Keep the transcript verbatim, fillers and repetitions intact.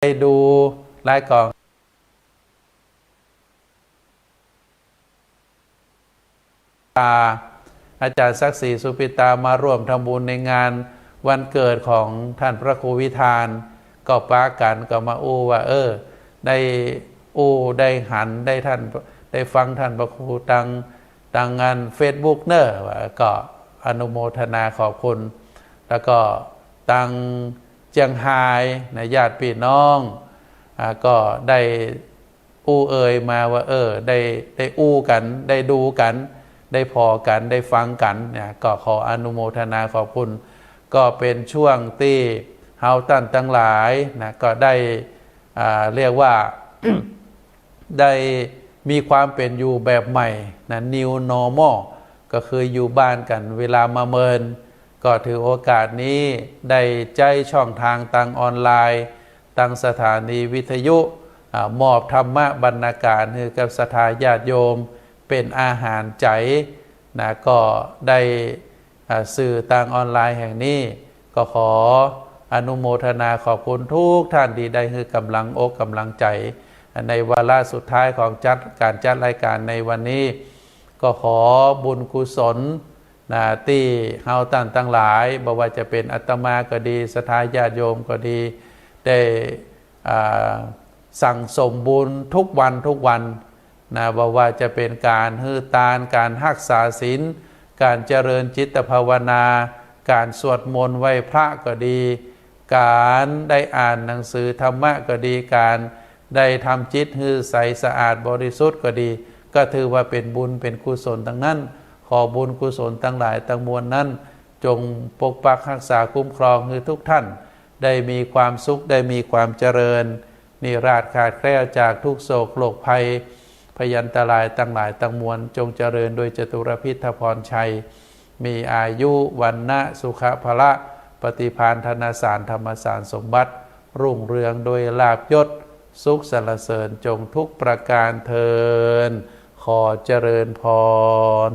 ได้ดูไลฟ์ของ อาจารย์ศักดิ์ศรี สุปิตา มาร่วมทำบุญในงานวันเกิดของท่านพระครูวิธาน ก็ปากั๋นก็มาอู้ว่า เออ ได้อู้ได้หัน ได้ท่าน ได้ฟังท่านพระครูตาง ตางอันเฟซบุ๊กเน่อ ว่าก็อนุโมทนาขอบคุณ แล้วก็ตางเจียงฮายนะ ญาติพี่น้อง อ่า ก็ได้อู้เอ่ยมาว่า เออ ได้ ได้อู้กั๋น ได้ดูกั๋น ได้ผ่อกั๋น ได้ฟังกั๋นเนี่ย ก็ขออนุโมทนาขอบคุณ ก็เป๋นช่วงตี้เฮาต้านตังหลายนะ ก็ได้ อ่า เรียกว่า ได้มีความเป๋นอยู่แบบใหม่นะ New Normal ก็คืออยู่บ้านกั๋นเวลามาเมิน ก็ถือโอกาสนี้ได้ใจ๊ช่องตางตางออนไลน์ ตางสถานีวิทยุ อ่า มอบธรรมะบรรณาการหื้อกับศรัทธาญาติโยม เป๋นอาหารใจ๋นะ ก็ได้ อ่า สื่อตางออนไลน์แห่งนี้ ก็ขออนุโมทนาขอบคุณทุกท่านตี้ได้หื้อก๋ำลังอกก๋ำลังใจ๋ ในวาระสุดท้ายของจัด ก๋านจัดรายก๋านในวันนี้ ก็ขอบุญกุศลนะ ตี้เฮาต้านตังหลาย บ่ว่าจะเป๋นอาตมาก็ดี ศรัทธาญาติโยมก็ดี ได้ อ่า สั่งสมบุญทุกวันทุกวัน นะ บ่ว่าจะเป๋นก๋านหื้อตาน ก๋านฮักษาศีล ก๋านเจริญจิตภาวนา ก๋านสวดมนต์ไหว้พระก็ดี ก๋านได้อ่านหนังสือธรรมะก็ดี ก๋านได้ทำจิตหื้อใสสะอาดบริสุทธิ์ก็ดี ก็ถือว่าเป๋นบุญเป๋นกุศลตังนั้น ขอบุญกุศลตังหลายตังมวลนั้น จงปกปักฮักษาคุ้มครองหื้อทุกท่าน ได้มีความสุข ได้มีความเจริญ นิราศขาดแคล้วจากทุกข์โศกโรคภัย พยันตรายตังหลายตังมวล จงเจริญด้วยจตุรพิธพรชัย มีอายุ วรรณะ สุขะ พละ ปฏิภาณ ธนสาร ธรรมสารสมบัติ รุ่งเรืองด้วยลาภยศ สุขสรรเสริญจงทุกประการเทอญ ขอเจริญพร